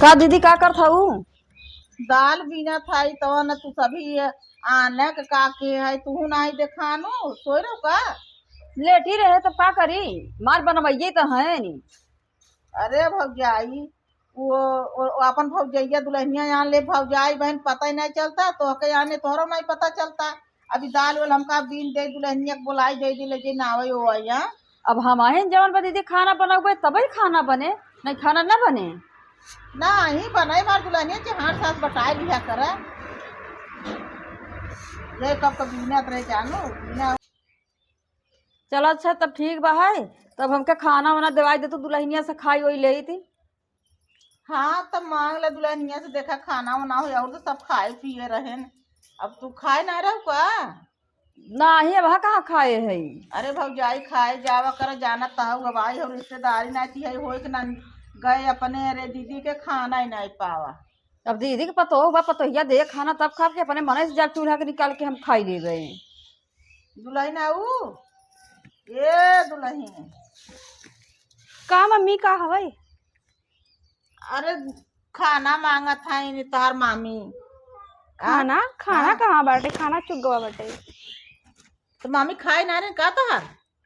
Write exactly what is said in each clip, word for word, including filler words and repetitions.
का दीदी, का करत हऊ? दाल बीनत हई, तवन तू सभी आनक का के है, तू नाही देखानू, सोय रहू का? लेटी रहे तब का करी, मार बनवाइए तो है नी। अरे भौजाई, वो, वो, वो अपन भौजैया दुल्हनिया आन ले, भौजाई बहन पता ही नहीं चलता, तोहके आने तोहरो नहीं पता चलता। अभी दाल वाल हमका बीन दे, दुल्हनिया के बोलाई दे, दे ले जे ना आवे वो आया। अब हम आए जवन बा दीदी खाना बनौबे तबे खाना बने, नहीं खाना ना बने। ना ही बनाई मार दुल्हनिया के हाथ साथ बटाई लिया करे। ये कब कब बीनत रहे जानू, बीना। चलो अच्छा तब ठीक बा है, तब हमके खाना वाना देवाई दे तू दुल्हनिया से खाई वही ले थी। हाँ, तब मांग ले दुल्हनिया से, देखा खाना वाना हो और तो सब खाए पिए रहेन। अब तू खाए ना रहू का? नाही, अब कहाँ खाए है? अरे भौजाई खाए जावा कर, जानत तो हऊ अब आई हो रिश्तेदारी ना थी है, होई के ना गए अपने, अरे दीदी के खाना ही नहीं पावा। अब दीदी के पतोह बा, पतोहिया दे खाना तब खाब के अपने मने से जब चूल्हा के निकाल के हम खाई लेबे। दुल्हन आऊ, ए दुल्हन। का मम्मी, का हवई? अरे खाना मांगत है तोहार मामी। आ? खाना? खाना हाँ। कहाँ बाटे? खाना चुक गवा बाटे। तो मामी खाए ना रहे का तोहार?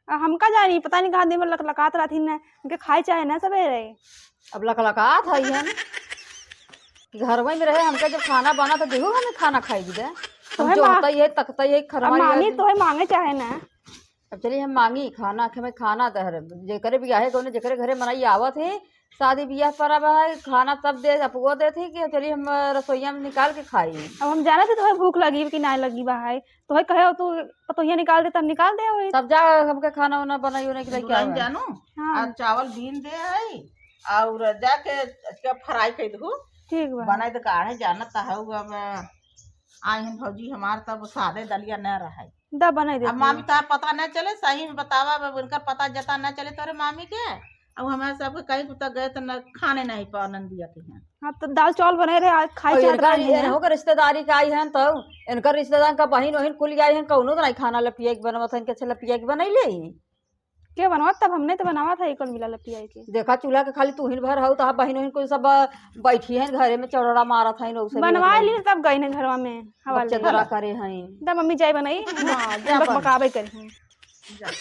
आ, हमका जानी, पता नहीं कहाँ दिन में लकलकात रहती न, उनके खाए चाहे ना सबेरे। अब लकलकात है हम कि घर में रहे, हमके जब खाना बना तो देहू हमें खाना खाई दे। हम तोहे जो मा-, होता ही है, तकता ही है, अब खरवा मामी है। तोहे मांगे चाहे ना। अब चलिए हम मांगी खाना, कि हमें खाना दहर, जेकरे बियाहे कौने, जेकरे घरे मनई आवत है, शादी बियाह पर अब है, खाना तब दे, अपगो देत है कि चलिए हम रसोईया में निकाल के खाई। अब हम जानत है तोहे भूख लगी कि ना लगी बा है, तोहे कहे हो तू पतोहिया निकाल दे, तब निकाल दे होई। तब जा हमके खाना वाना बनाई उनाई के लेके दुल्हन आवे। जानू, हाँ। आज चावल बीन दे है और जाके इसका फ्राई कर दू। ठीक बा। बनाई तो काढ़े जानत है, अब आई हन भौजी हमार, तब सादे दलिया न रहे। दा बनाई दे अब तू। मामी तोहार पता न चले, सही में बतावा, अब उनकर पता जता न चले तोरे मामी के। अब हमारे सबके कहीं कुत्ता गए तो न खाने नहीं पाओ नंदिया के यहाँ। हाँ, तो दाल चावल बने रहे, आज खाए और चाहत इनकर, रहनी है। इनहो के रिश्तेदारी का आई हन, तो इनकर रिश्तेदार का बहिन वहिन कुल आई हन, कौनो तो नहीं खाना लपिया के बनवत हन, कैसे लपिया के बनाई ले? के बनवत? तब हमने तो बनावा था, एक और मिला लपिया के। देखा, चूल्हा के खाली तू ही भर हऊ, तो बहिन वहिन कुल सब, अ, बैठी हैं घरे में, चौड़ा मारत हैं, उसे बनवा ली, तब गई ने घरवा में हवा अब ले। चंद्रा करे हैं। तब मम्मी जाए बनाई, हाँ, जा बक बन। बकाबे करी हैं। जा।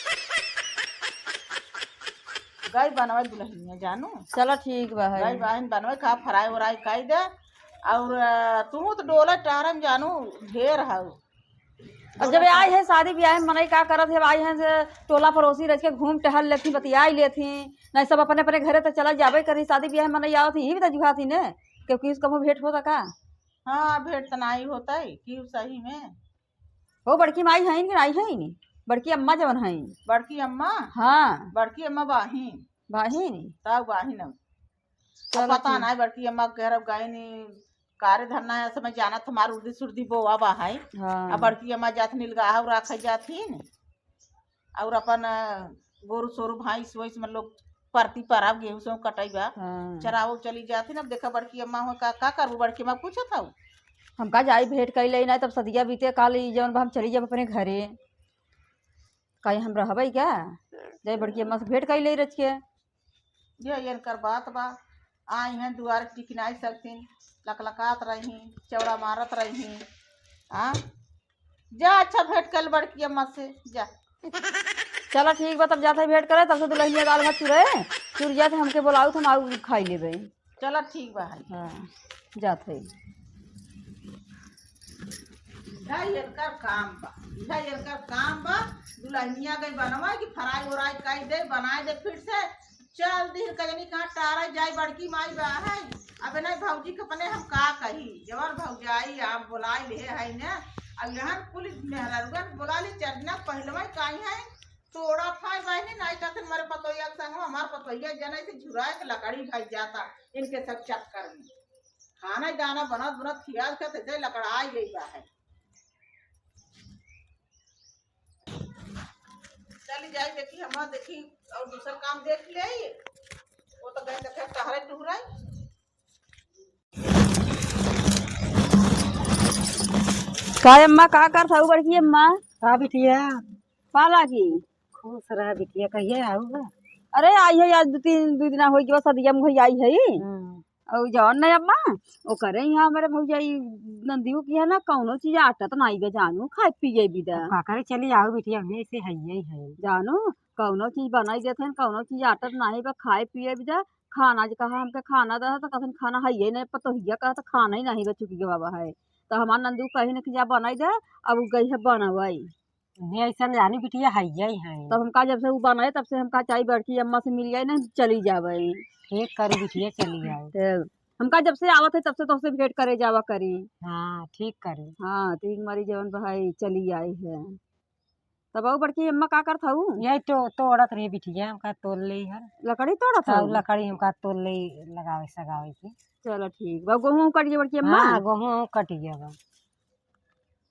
गई बनवे दुल्हनिया जानू। चलो ठीक बा है। गई बहन बनवे का फ्राई व्राई कई दे। और, अ, तू तो डोला टारम जानू ढेर हऊ। अब जब आई है शादी ब्याह में मनई का करत है, आई है से टोला पड़ोसी रच के घूम टहल लेथी, बतियाई लेथी, नहीं सब अपने अपने घरे तो चला जाबे करी। शादी ब्याह में मनई आवत ही, ही भी तो जुहाती ने, क्योंकि उसका मुँह भेंट होता का? हाँ, भेंट तो नहीं होता है कि सही में। हो बड़की माई हईन कि नाई हईन? बड़की अम्मा जवन हईन। बड़की अम्मा? हाँ। बड़की अम्मा बाहिन। बाहिन? तब बाहिन अब। चलो अब पता ठीक। नाई बड़की अम्मा के घर अब गए नी, कारे धरना है, समय जानत हमार उर्दी सुर्दी बोआ बा है। हाँ। अब बड़की अम्मा जात नीलगाह और राखे जाथिन। और अपन, अ, गोरू सोरू भैंस वैंस में लोग परती पराब गेहूं से कटई बा। हाँ। चरावो चली जाथिन। अब देखा बड़की अम्मा हो का, का करबू बड़की अम्मा पूछत हऊ। हमका जाई भेंट कई लेई ना, तब सदिया बीते काल ई जवन बा हम चली जाब अपने घरे। कहीं हम रहबे क्या? जाई बड़की अम्मा से भेंट कई लेई रच के। ये इनकर बात बा। आई हैं दुआरे टिकनाई सकथिन, लकलकात रही, चौड़ा मारत रही। हाँ? जा, अच्छा भेंट कर बड़की अम्मा से, जा। चला ठीक बा, तब जात है भेंट करे, तब से दुल्हनिया दाल भात चुरे, चुर जात है, हमके बोलाऊ, तो हम आऊ खाई लेबे। चला ठीक बा, है। हाँ, जात है। इधर एनकर काम बा, इधर एनकर काम बा, दुल्हनिया गई बनवा कि फ्राई व्राई कई दे, बनाए दे फिर से, चल दिल कजनी कहाँ टारा जाई, बड़की माई बा है। अब नहीं भौजी के अपने हम का कही, जवन भौजाई आप बोलाई ले है ने, अब यहाँ कुल मेहरारुअन बोला ले, चरना पहलवा काई है, तोड़ा था बहनी, नहीं कहते हमारे पतोहिया के संग, हमार पतोहिया जने से झुराए के लकड़ी भाई जाता, इनके सब चक्कर में। खाना ही दाना बनत बनत खियाल के ते लकड़ाई गई बा है। चली जाई, देखी, हम देखी, और दूसर काम देख ले। वो तो गए देखे टहरे टुहरे। का अम्मा, का करत हऊ बड़की अम्मा? का बिटिया? पाला की। खुश रह बिटिया, कहिए आऊ बा? अरे आई है, आज दो तीन, दो दिन हो गया, सदिया मुहैया आई है। हम्म। अउ जौन न अम्मा, ओकरे इहाँ हमरे भौजाई नंदियो की है ना, कौनो चीज आटत नाई बे जानू, खाए पिए बिदा। अब का करे, चली आउ बिटिया, हमने से हइये ही है। जानू, कौनो चीज बनाई देत हन, कौनो चीज आटत नाई बे, खाए पिए बिदा। खाना जे कहा हमके खाना दे, तो कहन खाना हइये नहीं, पतोहिया कहा तो खाना ही नहीं बे, चुकी गवा है। तो हमार नंदू कही न कि जा बनाई दे, अब उ गई है बनवाई। नहीं, ऐसा जानी बिटिया हइये ही है। तब हमका जब से उ बनाए, तब से हमका चाही बड़की अम्मा से मिल जाए ना, चली जावे। ठीक करी बिटिया, चली आए। तो हमका जब से आवत है, तब से तोहसे भेंट करे जावा करी। हाँ, ठीक करी। हाँ, तो एक मारी जवन भाई चली आई है। तब अउ बड़की अम्मा का करत हऊ? यही तो तोड़त रही बिटिया, हमका तोड़ ले हर। लकड़ी तोड़त सब हऊ? लकड़ी हमका तोड़ ले लगावे सगावे के। चलो ठीक बा, गोहूँ कट गया बड़की अम्मा? हाँ, गोहूँ कट गया बा।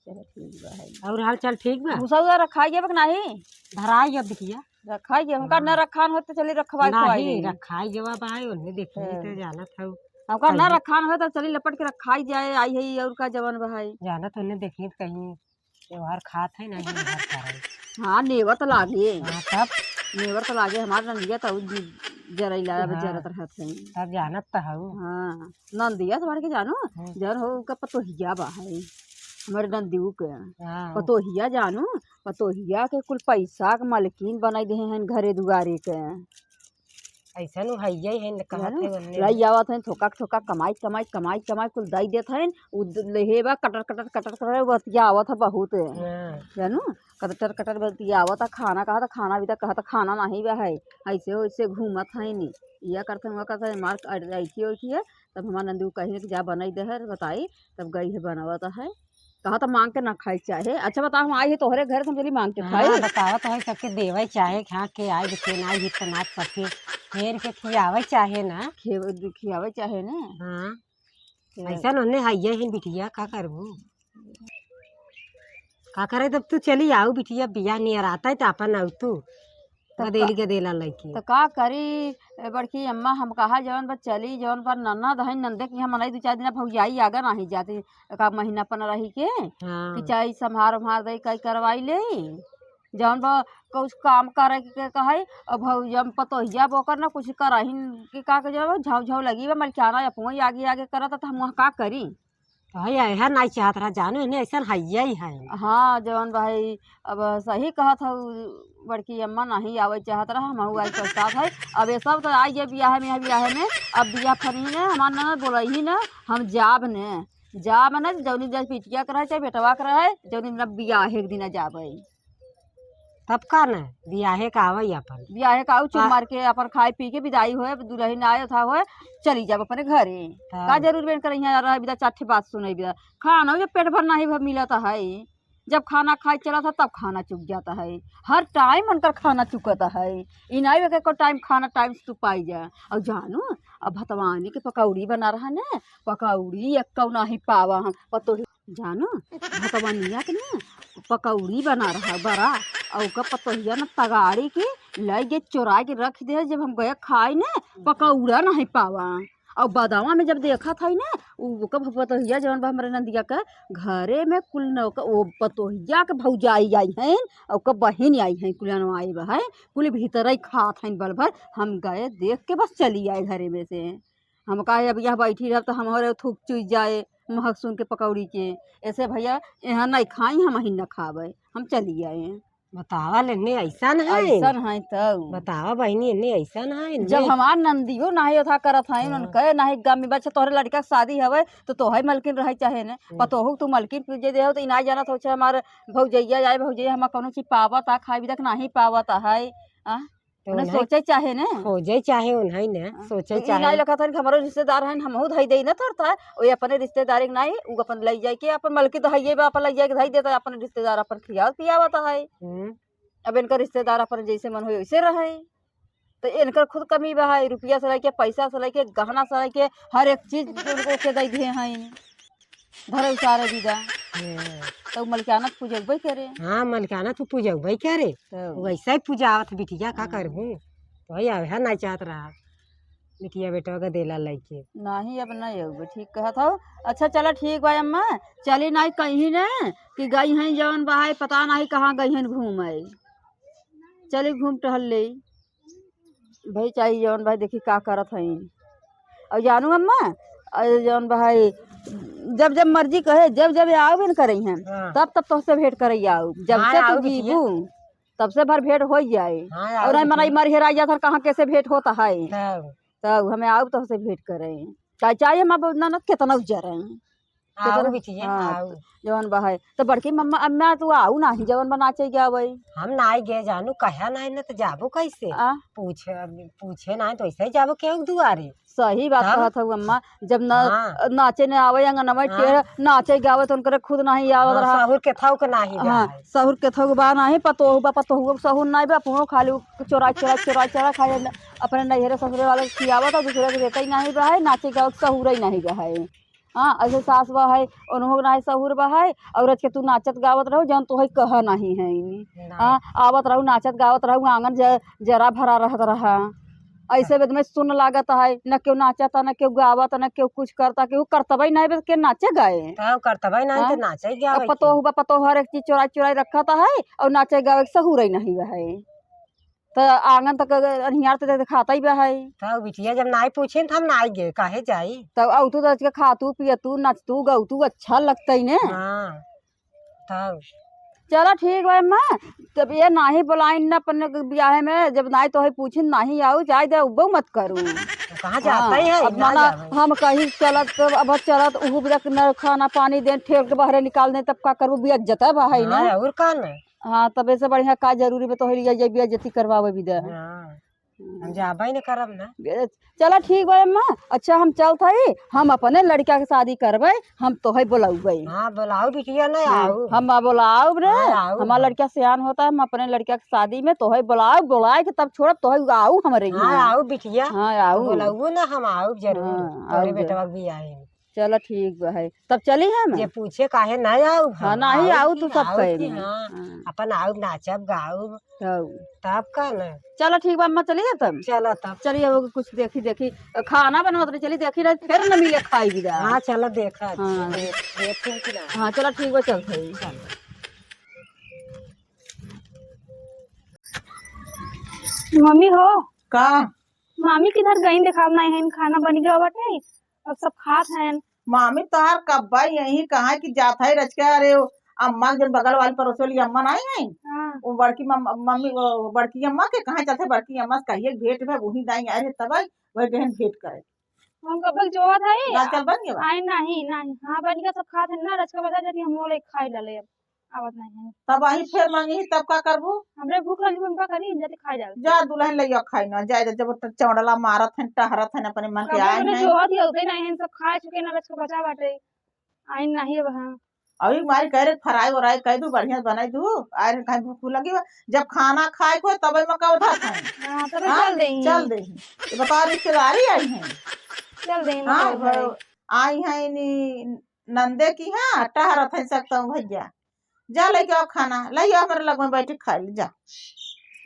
चलो ठीक बा है। और हाल चाल ठीक बा? भूसा उसा रखाई गया बा कि नाही? धराई गया बिटिया। रखाई गया, हमका हाँ। न रखान होत तो चली रखवाई नहीं, खुआई। रखाई गया बा, ओन्ने देखी हाँ। तो जानत हऊ। हमका न कैसे? रखान होत तो चली लपट के रखाई जाए, आई है और का जवन बा है। जानत ओन्ने देखी तो कहीं त्योहार खात है, नहीं त्योहार करे। हाँ, नेवत लागे। हाँ, तब? नेवत लागे, हमार नंदिया तो उ जरैला अब हाँ। जरत रहत है। तब जानत तो हऊ। हाँ, नंदिया तो बड़के जानू, हम्म। जर हो का पतोहिया बा है, हमारे नंदियो के। हाँ। पतोहिया जानू, पतोहिया के कुल पैसा के मालकिन बनाई दे हैं घरे दुआरे के। ऐसा नु हइये है, न कहत जानू, है ओन्ने। लई आवत हैं, थोका थोका कमाई, कमाई, कमाई, कमाई, कुल दई देत हैं, उ द-, लेहे बा, कटर, कटर, कटर, कटर, बतियावत है बहुत। हाँ। जानू, कटर, कटर बतियावत है, खाना कहत, खाना भी तो कहत, खाना नहीं बा है, ऐसे वैसे घूमत है नी, या करत हैं, वो करत हैं, मार अड़-, ऐठी ओठी है, तब हमार नंदू कही कि जा बनाई दे है, बताई, तब गई है बनावत है। कहा तो मांग के ना खाई चाहे। अच्छा बताओ, हम आई है तोहरे घर से, हम चली मांग के हाँ, खाई? बतावा तो है सबके देवे चाहे, खा के आई, के ना आई, तो ना सबके हेर के खियावे चाहे ना। खेव-, खियावे चाहे ना। हाँ। तो ऐसा नन्हे हइये ही बिटिया, का करबू? का करे, तब तू चली आऊ बिटिया, बियाह नियर आता है तो अपन आऊ तू। तब गदेली का, गदेला लइके। त का करी, ए, बड़की अम्मा, हम कहा जवन बा चली, जवन बा ननद हइन, ननदे के यहाँ मनई दू चार दिन भौजाई आगे नाही जाती, एका महीना पन रही के, हाँ। कि चाहे सम्हार उम्हार दे, कई करवाई ले, जवन बा कुछ काम करे के कहे, अब भौजा पतोहिया बोकर ना कुछ करहिन के का के जवन झाँव झाँव लगी बा, मलकियाना अपवई आगे आगे करत, त हम वहाँ का करी? तो है, यह नाई चाहत रहा, जानो, इन्हें ऐसन हइये ही है। हाँ, जवन भाई, अब सही कहत हऊ, बड़की अम्मा नहीं आवे चाहत रहा, हमहू आई पछतात है। अब ये सब तो आई गए बियाह में, बियाह में, अब बियाह फरी ने, हमार ननद बोलई ही ना, हम जाब ने, जाब ने, जौनी जस बिटिया के रहे, चाहे बेटवा के रहे, जौनी दिन बियाह एक दिन जाबे। तब का न, बियाहे का आवई अपन। बियाहे का आऊ, चुप आ- मार के अपन खाए पी के विदाई होए, दुलहिन आए था होए, चली जाब अपने घरे। हाँ। का जरूर बेन कर यहाँ रह बिदा, चार ठे बात सुनई बिदा। खाना जब पेट भर नाही भ-, मिलत है, जब खाना खाए चलत है, तब खाना चुक जाता है। हर टाइम उनकर खाना चुकत है। ई नाही बा कि एको टाइम खाना टाइम से तू पाई जा। और जानू, अब भतवानी के पकौड़ी बना रहा ने, पकौड़ी एक्कौ नाही पावा हम। पतोही जानो, भतवनिया के ना पकौड़ी बना रहा बड़ा, और ओकर पतोहिया ना तगाड़ी के लाई के चोराई के रख दे, जब हम गए खाए ना, पकौड़ा नहीं पावा। और बदावा में जब देखा था ना, उ ओकर भ-, पतोहिया जवन बा हमरे नंदिया के घरे में कुल न ओकर, ओ पतोहिया के भौजाई आई हैं, और ओकर बहिन आई हैं, कुल अनवाई बा है, कुल भीतर ही खात हैं बल भर। हम गए देख के बस चली आए घरे में से। हम कहे, "अब यहाँ बैठी रहब तो हमरे थूक चुइ जाए महक सुन के पकौड़ी के। ऐसे भैया यहाँ नहीं खाई, हम ही न खावे, हम चली आए।" बतावा ले, ने ऐसन है। ऐसन है तब। बतावा बहिनी, ने ऐसन है, ने। जब हमार नंदियो नाही ओथा करत है, हाँ। उनके नाही गम में, बच्चा तोहरे लड़का के शादी हवे तो तोहे मलकिन रहे चाहे ने, हम्म। पतोहू तू मलकिन पूजे दे हो तो ई नाही जानत हो, अच्छा हमार भौजैया जाए, भौजैया हमार कौनो चीज पावत आ, खाए भी तक नाही पावत है, आ? तो उन्हें उन्हें सोचे चाहे ने। खोजे चाहे उन्हें ने, हाँ। सोचे तो ई चाहे। नाई लखत हन कि हमरो रिश्तेदार हन, हमहू धई देई ना थरता। ओए अपने रिश्तेदार के नाई, उ अपन लई जाए के, अपन मलकिन तो हइये बा, अपन लई जाए के धई देता, अपन रिश्तेदार अपन खियावत पियावत है। हम्म। अब इनकर रिश्तेदार अपन जैसे मन होए वैसे रहे। तो इनकर खुद कमी बा है, रुपया से लेके, पैसा से लेके, गहना से लेके, हर एक चीज उनको के दे दिए हैं। धरे उतारे बिदा। हाँ। तो मलिकाना तो पूजबे करे। हाँ, मलिकाना तो पूजबे करे। तो। वैसे ही पूजावत बिटिया, का हाँ। करबू? तो वही आवे है, नहीं चाहत रहा। बिटिया बेटवा का देला लइके। नहीं, अब नहीं आवे, ठीक कहत हो। अच्छा, चला ठीक बा अम्मा, चली नहीं कहीं ने कि गई हैं जौन बहाए, पता नहीं कहाँ गई हैं घूमे। चली घूम टहल ले। भाई चाही जौन भाई देखी का करत हईन। और जानू अम्मा, और जौन बा है, जब जब मर्जी कहे, जब जब आउबे न करइहैं, हाँ। तब तब तोहसे भेंट करइ आउब। जब हाँ, से तू आउब बिटिया। जीबू, तब से भर भेंट होइ जाए। हाँ, और आउब मनई बिटिया। मर हेराइ जात है, कहाँ कैसे भेंट होत है। तब। तब हमें आउब तोहसे भेंट करइ। चाहे, चाहे हम अब ननद केतना उजर हैं। आउब केतना बिटिया, हाँ, आउब। जवन बा है। तो बड़की मम्मा, अम्मा, तू आउ नाहीं, जवन बा नाचे गावइ। हम नाहीं गए जानू, कहा नाहीं, न तो जाबो कैसे? आ? पूछे, पूछे नाहीं तो ऐसे ही जाबो केहू दुआरे। सही बात तब? कहत हऊ अम्मा, जब न, हाँ। नाचे न आवइ अंगनवा हाँ। टेढ़, नाचे गावइ तो उनकरे खुद नाहीं आवत हाँ, रहा। सहुर के थौक नाहीं हाँ, बा है। सहुर के थौक बा नाहीं, पतोहू बा, पतोहू के सहुर नाहीं बा, अपनो खाली चोराइ, चोराइ, चोराइ, चोराइ खाए, अपने नैहरे ससुरे वाले के खियावत है, दूसरे के देतइ नाहीं बा है, नाचे गावइ के सहुरइ नाहीं बा है। हाँ, ऐसे सास बा है, उनहू के नाहीं सहूर बा है, और आज के तू नाचत गावत रहू, जौन तोहई कहा नाहीं है इनी। ना। हाँ, आवत रहू, नाचत गावत रहू, आंगन ज-, जरा भरा रहत रहा। ऐसे बेद में सुन्न लागत है, न केहू नाचत, न केहू गावत, न केहू कुछ करता, केहू करतबई नाहीं बे, के नाचे गाए। तब करतबई नाहीं, हाँ? तो नाचे गावे अब पतोह बा, पतोह हर एक चीज चोराई चोराई रखत है, और नाचे गावे के सहूर ही नाहीं बा है। त आंगन तक अनिहार त देखातई बा है। तब बिटिया जब नाई पूछिन त हम नाई गे, काहे जाई? तब अउतू त के खातू, पियतू, नचतू, गउतू, अच्छा लगतई ने। हाँ, तब। चला ठीक बा अम्मा, तब ये नाहीं बोलाइन न अपन बियाहे में, जब नाई तोहई पूछिन नाहीं आऊ, जाए दे, उब्बो मत करू। कहाँ जाता हाँ, है, अब ना मना जावे। हम कहीं चलत, अब चलत, उहू बिया न खाना पानी देन, ठेल के बाहरे निकाल देन, तब का करबू, बेइज्जत बा है ना। हाँ, और का ना? हाँ, तब ऐसे बढ़िया का जरूरी बा तोहरी ये बेइज्जती करवावे बिदा। हाँ, हम हम्म। जाबे न करब ना। ए, चला ठीक बा अम्मा, अच्छा हम चलत हई, हम अपने लड़का के शादी करबे, हम तोहई बोलउबे। हाँ, बोलाऊ बिटिया ना हाँ, आऊ। हम आ बोलाउब रे, हाँ, आऊ। हमार लड़का सियान होता है, हम अपने लड़का के शादी में तोहई बोलाउब, बोलाए के तब छोड़ब, तोहई आऊ हमरे हाँ, यहाँ। आऊ बिटिया। हाँ, आऊ। बोलाऊ ना, हम आऊ जरूर, हाँ, तोहरे आऊ बेटवा जरूर। के बियाहे। चला ठीक बा है। तब चली हम? जे पूछे काहे ना आऊ? हाँ, हम नाहीं आऊ आऊ तू कि सब आऊ कहे कि में। हाँ। हाँ। अपन आऊ नाचब गाऊ। हऊ। तब का ना? चला ठीक बा अम्मा, चली जा तब? चला तब। चली अब कुछ देखी देखी। खाना बनवत रही, चली देखी रही, फिर न मिले खाई बिदा। हाँ, चला देखा। हाँ। दे-, देखी कि ना। हाँ, चला ठीक बा, चलत हई। चला। मम्मी हो। का? मामी किधर गईन देखात नाहीं है, खाना बन गया बाटे, अब सब खात हैं। मामी तोहार कब्बा यहीं कहाँ की जात है रचका, अरे वो अम्मा के जन बगल वाली पड़ोस वाली अम्मा नाहीं है, हाँ। वो बड़की मम-, मम्मी, वो बड़की अम्मा के कहाँ चलते, बड़की अम्मा से कहिए भेंट में वही दाई आए रहे तब आई, वही गहन भेंट करे। हम कबल जोहत है। दाल चावल बन गया बा? आई नाहीं, नाहीं। हाँ, बन गया, सब खात है ना, रचका बता जाती, हम लोग खाई डाले अब। आवत नाहीं है। तब वहीं फेर मांगी, तब का करबू? हमरे भूख लगी, हम का करी? हम जाते खाए जाओ। जा दुल्हन लइया खाई ना, जाए दे, जब त चौड़ला मारत हन, टहरत हन, अपने मन के कबो आए मने नहीं। जोहत ही होते नहीं है, सब खाए चुके ना, रच के बचा बाटे। आई नहीं अब हाँ। अभी मारी कह रहे फ्राई व्राई कह दू, बढ़िया बनाई दू, आए रहे कहीं भूख लगी बा। जब खाना खाए को तब मैं का उठा खाए। हाँ, तब हाँ, चल देही। चल देही। ये बताओ रिश्तेदारी आई हैं। चल देही, हाँ, मतलब भाई। भाई, आई हैं नी नंदे की, हाँ, टहरत हैं सकता हूँ भैया। जा लइके आओ खाना, लइके आओ हमरे लग में बैठ के खा ली, जा।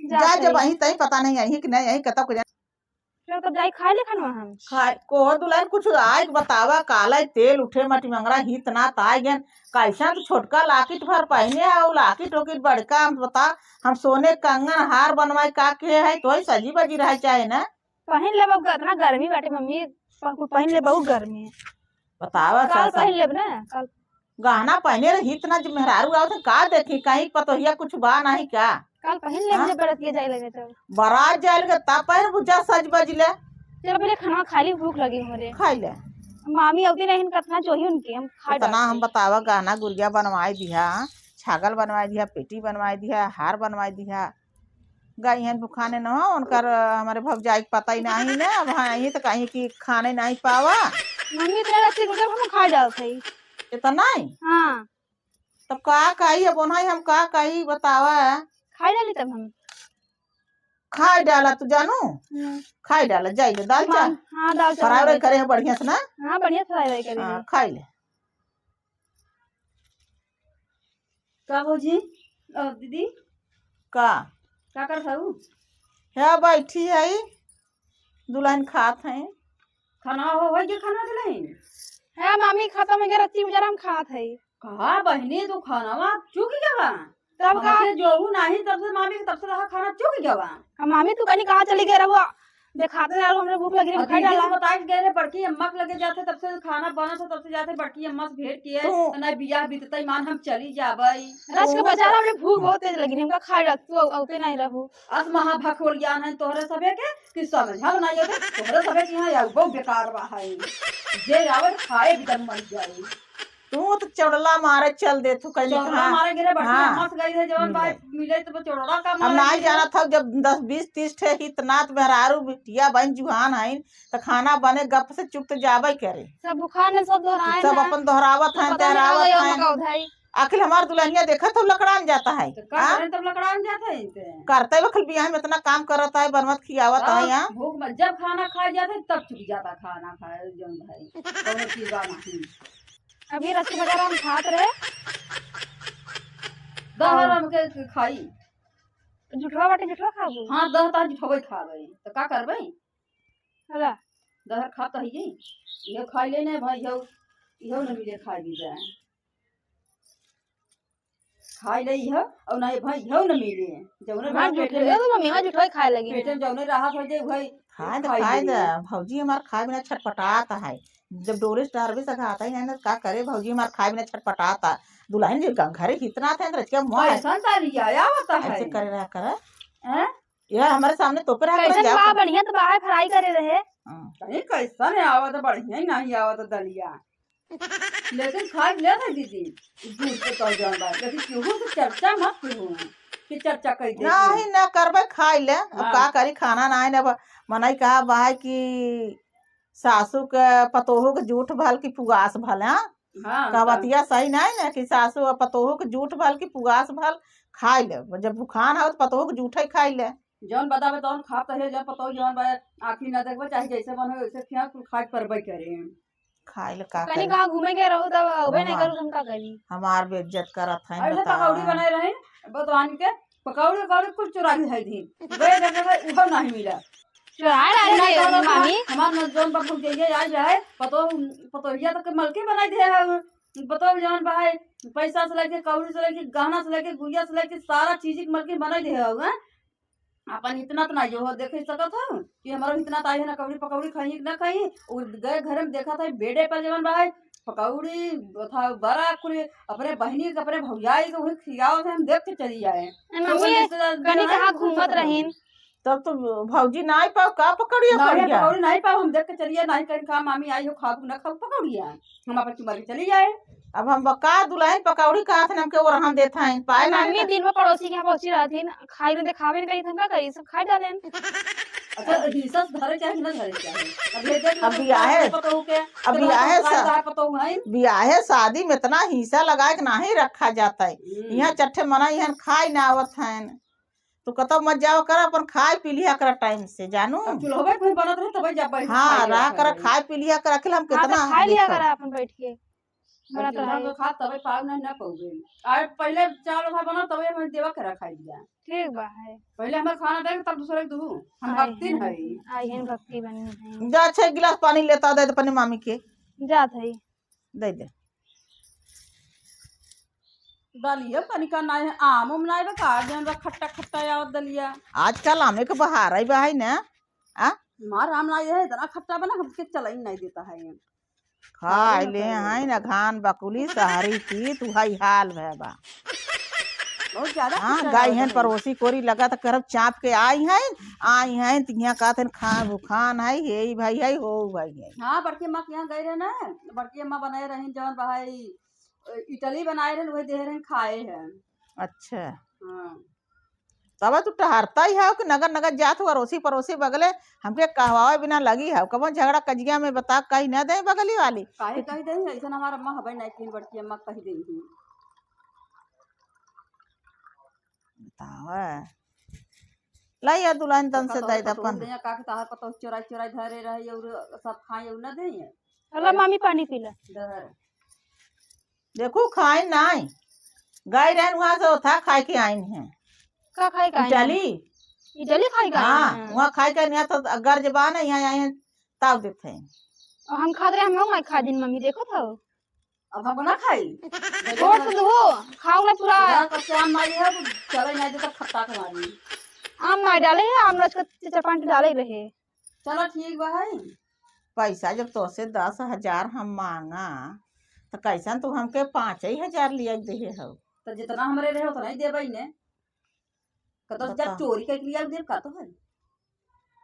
जा जा, जब सही। अहीं तहीं पता नहीं अहीं कि नहीं, अहीं कतौ के जा। चल, तब जाई खाई ले खानवा हम। खाए, को दुल्हन कुछ आए के बतावा, काला तेल उठे मटी मंगरा हित नात आए गन। कैसन तो छोटका लाकिट भर पहिने है, उ लाकिट ओकिट बड़का, हम बता, हम सोने कंगन हार बनवाए का के है, तोही सजी बजी रहे चाहे ना। पहिन लेब, अब इतना गर्मी बाटे मम्मी, प-, पहिन लेब, बहुत गर्मी है। बतावा काल सास। पहिन लेब ना, काल। गहना पहिने रही इतना जो मेहरारू आवत है, का देखी कहीं पतोहिया कुछ बा नहीं का? काल पहिन लेब हाँ? जब बरतिया जाए लगे तब। बारात जाए लगे तब पहिन बुझा सज बज ले। चलो पहले खाना खा ली, भूख लगी हमरे। खाई ले। मामी अवती नहीं, इनका इतना चाहिए उनके, हम खा इतना डालते। हम बतावा, गहना गुरिया बनवाई दिया, छागल बनवाई दिया, पेटी बनवाई दिया, हार बनवाई दिया। गई हैं भुखाने न हो, उनकर, अ, हमारे भौजाई के पता ही नहीं ने। अब हाँ, यही तो कहीं कि खाने नहीं पावा। मम्मी, इतना रस्सी गुजर हम खा डालत हई। इतना ही? हाँ। तब का कही, अब ओनाही हम का कही, बतावा। खाई डाली तब हम। खाई डाला तू जानू? हम्म। खाई डाला, जाई ले, दाल चा-, हाँ, दाल चावल फ्राई व्राई करे हो बढ़िया से ना? हाँ, बढ़िया से फ्राई व्राई करे हाँ, हो। खाई ले। का भौजी? अ, दीदी? का? का करत हऊ? है बैठी है, दुल्हन खात है। खाना हो, हो गया खाना दुल्हन? है मामी, खत्म हो गया, रत्ती उजरा हम खात है। का बहिनी, तू खाना चुक गया बा? तब का? हमके जोहू नाही, तब से मामी के तब से रहा खाना चुक गया बा। अब मामी, तू कहीं कहाँ चली गई रहुआ? देखाते ना, हमरे भूख लगी रही, आ, खाई दीदी डाला। से बताई गए रहे, बड़की अम्मा के लगे जाते, तब से खाना बनत है, तब से जाते, बड़की अम्मा से भेंट किए, तू तो ना बियाह बीतते मान हम चली जाबई। रस के तो बाजार हमरे भूख बहुत तेज लगी, हमका खाई रख, तू अउ-, अउते नहीं रहू। अस महा भखोल ज्ञान है तोहरे सबे के, कि समझल नहीं है, तोहरे सबे के यहाँ या बहुत बेकार बा है। जे आवे खाए बिदम मर जाए। तू तो चौड़ला मारे चल दे, तू कहली चौड़ला हाँ। मारे गिरे, बड़की हाँ। अम्मा से गई है, जवन हम्म, भाई गई। मिले तो चौड़ला का अब मारे नाई गिरे। जानत हौ, जब दस, बीस, तीस ठे हित नात मेहरारू बिटिया बहन जुहान हईन, त खाना बने गप से चुप त जाबे करे। सब भुखान है, सब दोहराए सब ना। अपन दोहरावत हैं, पता नहीं तेहरावत कहाँ गई हैं। उनका उधाई। आखिर हमार दुल्हनिया देखत हौ लकड़ान जाता है। तो का हाँ? करें तब लकड़ान जाता है इनसे? करते वक्त बियाह में इतना काम करत है, बनवत खियावत है तब यहाँ। भूख में जब खाना खाए जाते हैं, तब चुप जाता खाना खाए, जौन भाई। कौनो चीज बा नहीं। अभी रस के बाजार हम खात रहे। दहर और हमके खाई। जुठवा बाटे, जुठवा खाबू? हाँ, दह तार जुठवे खाबे। तो का करबे? हला। दहर खात हइये। इहो खाई ले ने भाई, इहो, इहो न मिले खाई भी जाए। खाई ले इहो, और नहीं भाई, इहो न मिले। जौने हाँ, रहा जुठवे, पेटे में, ए तो मम्मी, हाँ, जुठवे खाए लगी। पेटे में जौने रहा था जे वही खाए तो खाई खाए ले। तो भौजी हमार खाए बिना छटपटात है। जब डोरे से डरबे से खाता ही नहीं ना, का करे भौजी हमार खाए बिना छटपटात है। दुल्हन जी का घरे इतना था, अंदर क्या मुँह है? कैसन तारी आया होता है? ऐसे करे रहा करे। हैं? यह हमारे सामने तोपे रहा करे कैसन जाओ। बा, बढ़िया तो बा है, फ्राई करे रहे। हाँ। कहीं कैसन है आवत, बढ़िया ही नहीं आवत दलिया। लेकिन खाई ले था दीदी, दूध के तो जौन बा, लेकिन केहू से चर्चा मत केहू कि चर्चा कर दे। नहीं, ना करबे, खाई ले। अब हाँ। का करी, खाना ना है ना, अब मनई कहा बा है कि सासू के पतोहू के जूठ भल कि पुआस भल, हाँ? हाँ, कवतिया सही नहीं ना कि सासू और पतोहू के जूठ भल कि पुआस भल, खाई ले। जब भुखान हो तो पतोहू के जूठे खाई ले। जौन बतावे तौन खात रहे, जौन पतोहू जौन बा, आँखी ना देखबे, चाहे जैसे मन हो वैसे खिया, कुल खाए परबे करे। खाए ले का कहीं करे? कहाँ घूमे के रहू तब अबे नहीं घुमा। करू, हम का करी? हमार बेइज्जत करत हैं, ऐसे बतावा। पकौड़ी बनाए रहे, बतवान के पकौड़ी, पकौड़ी कुछ चुरा ली है दिन। गए जगह में उहो नहीं मिला। चुराए रहे नहीं थे, कहला मामी। हमार न जौन बाबू जइए आ जाए, पतो, पतोहिया तक के मलकिन बनाई दे है। पतो जौन बा है, पैसा से लेके, कौड़ी से लेके, गहना से लेके, गुड़िया से लेके, सारा चीज के मलकिन बनाई दे है, हैं? अपन इतना तो नहीं हो देख सकत हो कि हमारा इतना तो आई है ना, कौड़ी पकौड़ी खाई कि ना खाई। और गए घर में देखा था बेडे पर जवन बा है, पकौड़ी, था बड़ा कुल अपने बहिनी के, अपने भौजाई के वही खियावत है, हम देख के चली आए। ए, तो मम्मी, अपन रिश्तेदार कनी जवन है, कहाँ उनको घूमत सब रहीन? तब तो भौजी नाई पाओ का पकौड़िया नहीं, पकौड़िया? पकौड़ी नहीं पाओ, हम देख के चलिए, नहीं कहीं का मामी आई हो, खाबू ना खाबू पकौड़िया, हम अपन चुमा के चली जाए। अब हम बका दुल्हन पकौड़ी कहत हन, हमके ओरहन देत हन, पाए ना मम्मी देत। दिन में पड़ोसी के यहाँ पहुँची रहत हन, खाई में देखावे न करी, हम का करी, सब खाई डालेन। अच्छा, हिस्सा से धरे चाहे ना धरे चाहे। अब ये देख लो, अब बियाहे, पतोहू के, अब तो बियाहे हम सा-, खाए पतोहू हैं। बियाहे शादी में इतना हिस्सा लगाए के नहीं रखा जाता है। हम्म। यहाँ चट्ठे मना, यहाँ खाए ना आवत हैं। तू कतौ मत जावा कर, अपन खाए पी लिया कर टाइम से, जानू। अब चूल्हवे पे बनत रहे, तबे जब बैठ हाँ, खाए रहा लिया कर, करे। खाए पी लिया कर, अकेले हम हाँ, तो कितना खा लिया देखो। कर अपन बैठ के। अब बनत चूल्हा रहे। पे खा, तबे पाव नहीं ना पौबे। आ पहले चावल भात बना, तबे हम देवा के रखा दिया। ठीक बा है। पहले हमारे खाना दे, तब दूसरे के दू। हम आए भक्तिन हैं, हई। आए हैं, भक्ति बनी है। जा, छह गिलास पानी लेता दे दे अपने मामी के। जात है। दे दे। दलिया तनिका नाई है, आम उम नाई बा का, जौन बा खट्टा खट्टा आवत दलिया। आजकल आमे के बहार आई बा है ना? आ? मार आम नाई है, इतना खट्टा बना, हमके चलाई नहीं देता है ये। खाए ले हैं ना घान बकुली सहरी की, तू हई हाल भय बा। बहुत ज्यादा हाँ, खट्टा गाई आवत हैं है। पड़ोसी कोरी लगा त करब चाप के आई हैं, आई हैं, त यहाँ कहत हैं खा भुखान है, हे ई भाई है, हो भाई है। हाँ, बड़की अम्मा के यहाँ गए रहे ना, बड़की अम्मा बनाए रहे जौन बा है, इडली बनाए रहन, वही दे रहन, खाए हैं। अच्छा। हाँ। तब तू टहरता ही है कि नगर नगर जात हो, अड़ोसी पड़ोसी बगले, हमके कहवावे बिना लगी है। कबो झगड़ा कजिया में बता कही ना दे बगली वाली। काहे कही दे, ऐसा हमारा अम्मा हवे नहीं, तीन बड़की अम्मा कही दे ही। बतावा। लाई या दुल्हन तन से पतोह, दे दे पतोह अपन। दे, का के तहार पतोह चोराई चोराई धरे रहे और सब खाए और ना दे। अल्लाह मामी पानी पी ले। दे। देखू, खाइन नाई। गई रहन वहाँ से ओथा खाए के आइन हैं। का खाए के आइन हैं? इडली। इडली खाए के आइन हैं? हाँ, वहाँ खाए के आइन हैं तो गर्ज बा ना, यहाँ आइन हैं, ताव देत हैं। और हम खात रहे, हम लोग ना खा दिन, मम्मी, देखो तो। अब हम ना खाई। छोड़ तो दो, खाओ ना पूरा। इधर तो श्याम माई है, वो चले ना देता खट्टा के मारी। आम ना डाले हैं, आम रस का चपान डाले रहे। चलो ठीक बा है। पैसा जब तोसे दस हजार हम मांगा, त कैसन तू हमके पाँच ही हजार लिया के देहे हो? त जितना हमरे रहे उतना ही देबई ने। कतौ से जब बता। चोरी करके लिया देब का तो है?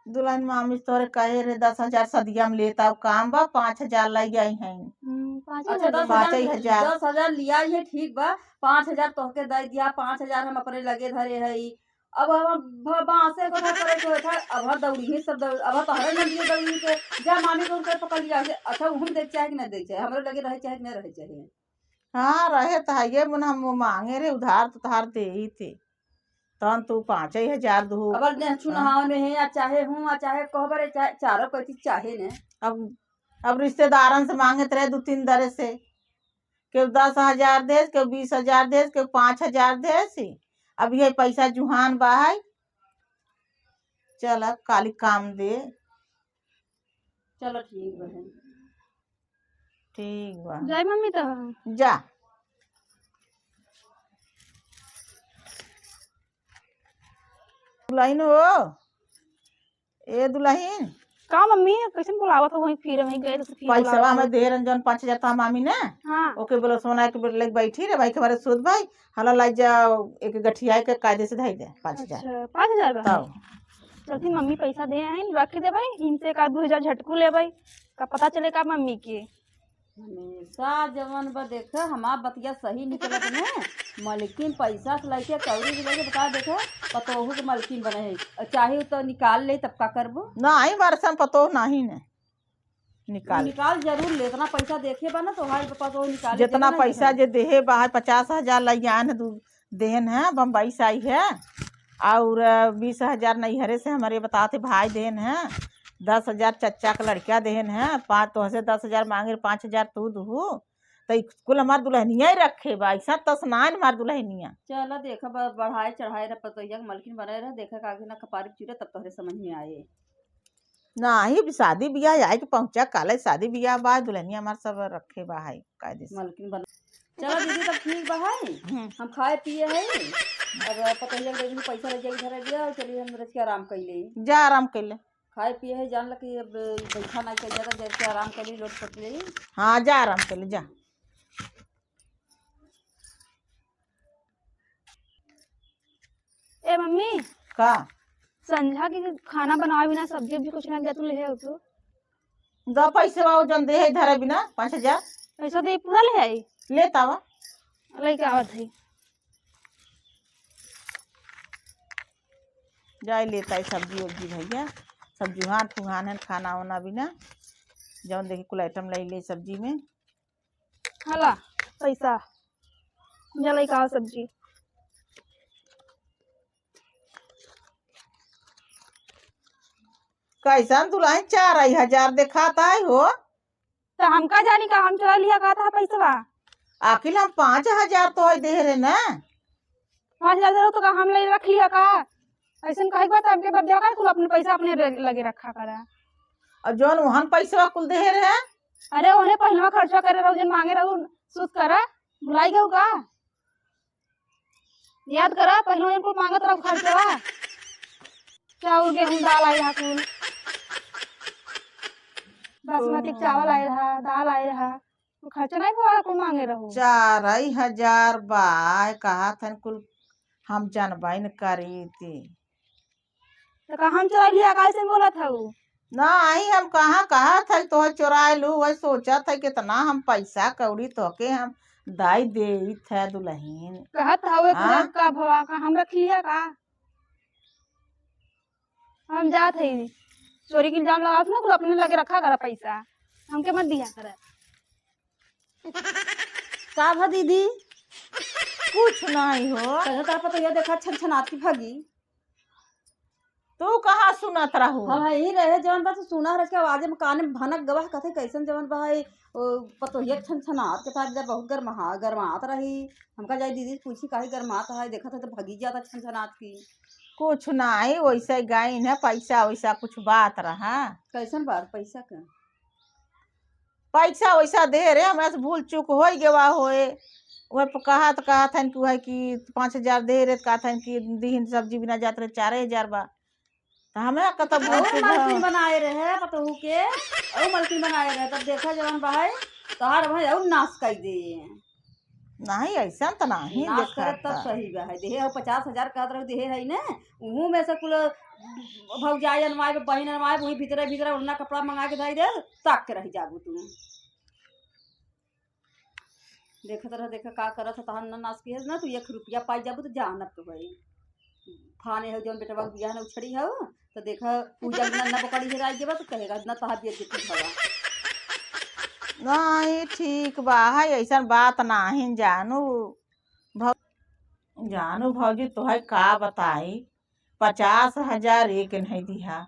दुल्हन मामी तोरे कहे रहे दस हजार सदिया में लेता, अब काम बा, पाँच हजार लई आई हैं। हम्म, पाँच अच्छा, हजार दस हजार, पाँच ही हजार। दस हजार लिया ही है, ठीक बा, पाँच हजार तोहके दे दिया, पाँच हजार हम अपने लगे धरे हई। अब हम भ-, बांसे को था करे के होत है, अब हम दौड़ी ही सब दौड़, अब तोहरे न लिए दौड़ी के, जा मामी को उनके पकड़ लिया। अच्छा, हम देख चाहे कि न देख चाहे, हमरे लगे रहे चाहे कि न रहे चाहे। हाँ, रहे त है, ये मन हम मांगे रहे उधार, तो उधार दे ही थे। तहन तू पाँच ही हजार दू। अब ने हाँ। चुनाव में है, या चाहे हूँ, या चाहे कहबरे, चाहे चारों पैती चाहे ने। अब, अब रिश्तेदारन से मांगत रहे दू तीन दरे से, केहू दस हजार देस, केहू बीस हजार देस, केहू पाँच हजार देस। अब ये पैसा जुहान बा है, चल अब काली काम दे। चलो ठीक बा है। ठीक बा। जाई मम्मी तो। जा। दुल्हन हो, ए दुल्हन। का मम्मी, कैसन बुलावत हो, वहीं फिर वहीं गए तो फिर पैसवा बुलावत हो। हमें दे रंजन पाँच हजार ता मामी ने। हाँ। ओके बोलो सोना के बोले बैठी रे भाई के बारे सूद भाई, हला लाई जा एक गठिया के कायदे से धई दे पाँच हजार। अच्छा, पाँच हजार बा? तब। चलती मम्मी पैसा दे आइन, रख दे भाई, इनसे का दो हजार झटकू ले भाई, का पता चले का मम्मी के। हमेशा जवन बा देख, हमार बतिया सही निकलत ने, मलकिन पैसा से लइके कौड़ी से लइके बता देख, पतोहू के मलकिन बने है। और चाहे तो निकाल ले, तब का करबो? नाही, बरसन पतोह नाही ने। निकाल। निकाल जरूर ले, इतना पैसा देखे बा ना, तो हाय पतोह निकाले जितना देबे ना पैसा देबे। जे देहे बा, हाय पचास हजार लइयान है, दू देन है, बम्बई से आई है, और बीस हजार नैहरे से हमरे बताते भाई देन है, दस हजार चच्चा के लड़का देन है, पाँच तोहसे दस हजार मांगे, पाँच हजार तू दुहू, तो ई कुल हमार दुल्हनिया ही रखे बा, ऐसा तस नाइन हमार दुल्हनिया। चला देखा ब-, बढ़ाए चढ़ाए रह, पतोहिया के मलकिन बनाए रह, देखा का आगे ना कपारी चूरे, तब तोहरे समझ में आए। नाही, अभी शादी बियाह आए के पहुँचा, काले शादी बियाह बा, दुल्हनिया हमार सब रखे बा है कायदे से। मलकिन बना। चलो दीदी, तब ठीक बा है, हम्म। हम खाए पिए है, अब पतोहिया के दे दी पैसा ले जाए घर दिया, और चलिए हम रच के आराम कर ले। जा आराम कर ले। खाए पिए है, जान ल कि अब बैठा नहीं कर जाता, जैसे आराम कर ले, लोट पट ले। हाँ, जा आराम कर ले, जा। ए मम्मी। का? संझा के खाना बनावे बिना सब्जी उब्जी कुछ ना दे तू ले हो तू। द पैसे बा, जन दे है धरे बिना पाँच हजार। पैसा दे पूरा ले आई। लेता वा। लेके आवत है। जाए लेता है सब्जी उब्जी भैया, सब जुहान फुहान है खाना वाना बिना। जौन देखी कुल आइटम ले ले सब्जी में। हला पैसा, जा लेके आओ सब्जी। कैसन दुल्हन चार हजार देखात है हो? तो हम का जानी का हम चोरा लिया का था पैसवा? आखिर हम पाँच हजार तो है दे रहे ना। पाँच हजार दे रहे तो का हम ले रख लिया का? ऐसन कहे के बाद आपके बब्बे का कुल अपने पैसा अपने रे-, लगे रखा करा। और जौन वहन पैसवा कुल दे रहे? अरे उन्हें पहलवा खर्चा करे रहो, जन मांगे रहो, सुत करा, भुलाई गयो का? याद करा, पहलवा इनको मांगत रहो खर्चवा। चाउर, गेहूं, दाल आए रहा कुल, बासमती चावल आए रहा, दाल आए रहा, तो खर्चा नहीं हुआ, कुल मांगे रहो। चार ही हजार बाय कहा थन कुल, हम जानबाई न करी थी। तो का हम चोरा लिया, कैसे बोलत हऊ? ना आई, हम कहाँ कहत है तोहे चोराए लू, वही सोचत है कितना हम पैसा कौड़ी तोके हम दाई देइत है दुल्हन। कहत हवे हाँ? पूरा का भवा का हम रख लिया का? हम जात है, चोरी के इल्जाम लगावत ना, कुल अपने लगे रखा करा पैसा, हमके मत दिया करा। का भा दीदी? कुछ नहीं हो। कैसे तार पतोहिया देखा छनछनात की भागी। तू कहाँ सुनत रहू? हम यही रहे जवन बा, तो सुना रहे के आवाज में काने में भनक गवाह कथे कैसन जवन बा है, ओ, पतोहिया छनछनात के था, जब बहुत गरमाहा-, गरमात रही। हमका जाई दीदी से पूछी काहे गरमात है, देखत है तो भगी जाता छनछनात की। कुछ नहीं, वैसे गाइन है, पैसा वैसा कुछ बात रहा। कैसन बात पैसा का? पैसा वैसा दे रहे, हमरा से भूल चूक होई गवा होए। वह प-, कहत, कहत हन कि वह कि पाँच हजार दे रहे, कहत हन कि दीहिन सब्जी बिना जात रहे, चार हजार बा। त हमें कत और बोलती मलकिन बनाए रहे पतोहू के, और मलकिन बनाए रहे, तब देखा जवन बहाई तोहार भाई और नाश कर दे। नहीं, ऐसा त नहीं नाश करे देखा तब था। सही बा है। देहे हो पचास हजार कहत रहू, देहे है ने, उहू में से कुल भौजाई अनवाए, बहिन अनवाए, वही भीतरे भीतरे ओढ़ना कपड़ा मंगा के धई दे, ताक के रह जाबू तू। देखत रह, देखा का करत ह, तहन न नाश किहे ना, तू एक रुपया पाई जाबू त जानत तो है। फाने हो जौन बेटवा के बियाह न उछड़ी हो, त देखा पूजा न, न बकरी हेराई जेबा, त कहेगा न तहा बेइज्जती भवा। नहीं, ठीक बा, है ऐसन बात नाहीं जानू। भौ-, जानू भौजी, तोहे का बताई, पचास हजार एक नहीं दिहा,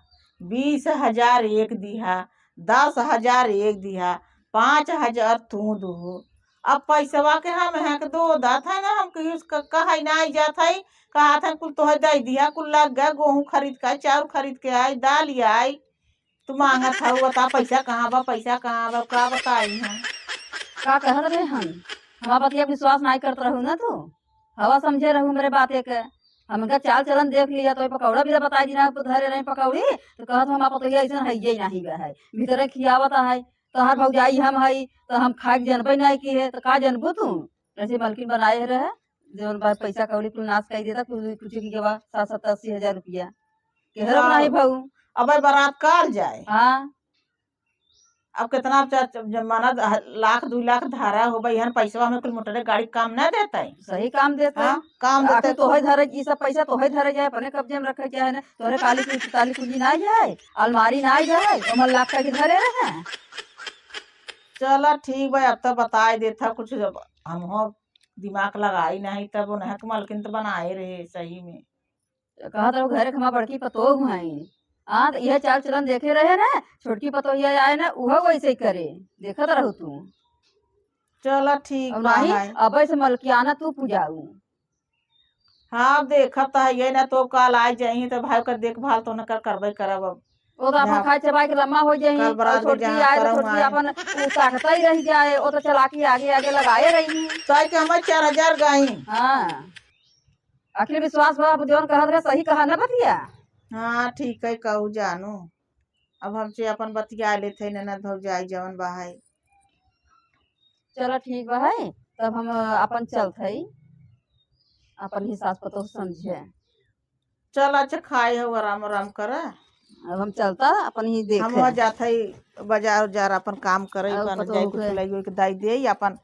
बीस हजार एक दिहा, दस हजार एक दिहा, पाँच हजार तू दुहू। अब पैसवा के हम हैं के दो दात है ना, हम कहीं उसका कहै ना आई जात है, कहत है कुल तोहे दे दिहा, कुल लग गए, गोहूँ खरीद के, चाउर खरीद के आई, दाल आई, तू मांगत हऊ, बता पैसा कहाँ बा, पैसा कहाँ बा, का बताई हम? का कहत रहे हम? हमार बतिया के विश्वास नाई करत रहू ना तू। हवा समझे रहू हमरे बाते के। हम इनका चाल चलन देख लिया, तो पकौड़ा भी बताई दिना, धरे रही पकौड़ी, तो कहत हम आप तो ये ऐसन है, ये नहीं बा है। भीतरे खियावत है, तोहार भौजाई हम है, तो हम खाए के जनबे नहीं की है, तो का जनबू तू? ऐसे मलकिन बनाए रहे, जौन बा पैसा कौड़ी कुल नाश कर देता, कुल कुछ की गवा साठ सत्तर अस्सी हजार रुपया। केहरो वाह। नहीं भाऊ। अब बारात काल जाए। हाँ। अब कितना च-, च-, जमाना द-, लाख, दू लाख धारा हो भाई, हन पैसवा में कुल मोटरे गाड़ी काम ना देता है। सही काम देता है। हाँ, काम देता आखिर है। तोहे धरे, ई सब पैसा तोहे धरे जाए, अपने कब्जे में रखे जाए ना, तोहरे काली कुंजी, ताली कुंजी ना जाए, अलमारी ना जाए, ओमन लाख का के धरे रहे। चला ठीक बा, अब तो बताई देता कुछ, जब हम हो दिमाग लगाई नहीं, तब उन्हें के मलकिन तो बनाए रहे सही में। कहत रहो घरे के हमार बड़की पतोह हैं। हाँ, तो यह चाल चलन देखे रहे ना, छोटकी पतोहिया आए ना, उहो वैसे ही करे। देखत रहो तू। चला ठीक अब बा नहीं, है। अब ऐसे मलकियाना तू पुजाऊ। हाँ, अब देखत तो है ये ना, तो काल आ जाई तो भाई का देखभाल तो न कर, करबे करब अब। वो तो अपन यहाँ खाए चबाए के लम्बा हो जाई, कल बरात और में छोटकी जहाँ आए तो करम छोटकी आए। अपन उ ताकता ही रह जाए, वो तो चलाकी आगे आगे लगाए रही। चाहे कि हमारे चार हजार गाई। हाँ। आखिर विश्वास बा, अब जौन कहत रहे, सही कहा ना बतिया। हाँ, ठीक है, कहू जानू। अब हमसे अपन बतिया लेत है, ननद भौजाई जवन बा है। चला, ठीक बा है, तब हम अपन चलत है, अपन ही सास पतोह समझे। चल, अच्छा, खाए हो, आराम, आराम करा। अब हम चलता, अपन ही देखे। हम वहाँ जात है, बाजार उजार अपन काम करे, अब अपन पतोहू जाए, कुछ के लाई, के दाई दे, अपन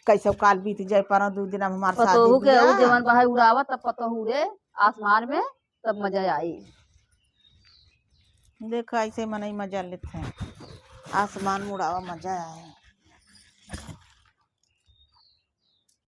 कैसे काल बीत जाए, पर दू दिन अब हमार शादी पतोहू के बियाह। उ जवन बहाई उड़ावा, तब पतोहू उड़े आसमान में, तब मजा आई। देखा, ऐसे मनई मजा लेत हैं, आसमान में उड़ावा, मजा आए।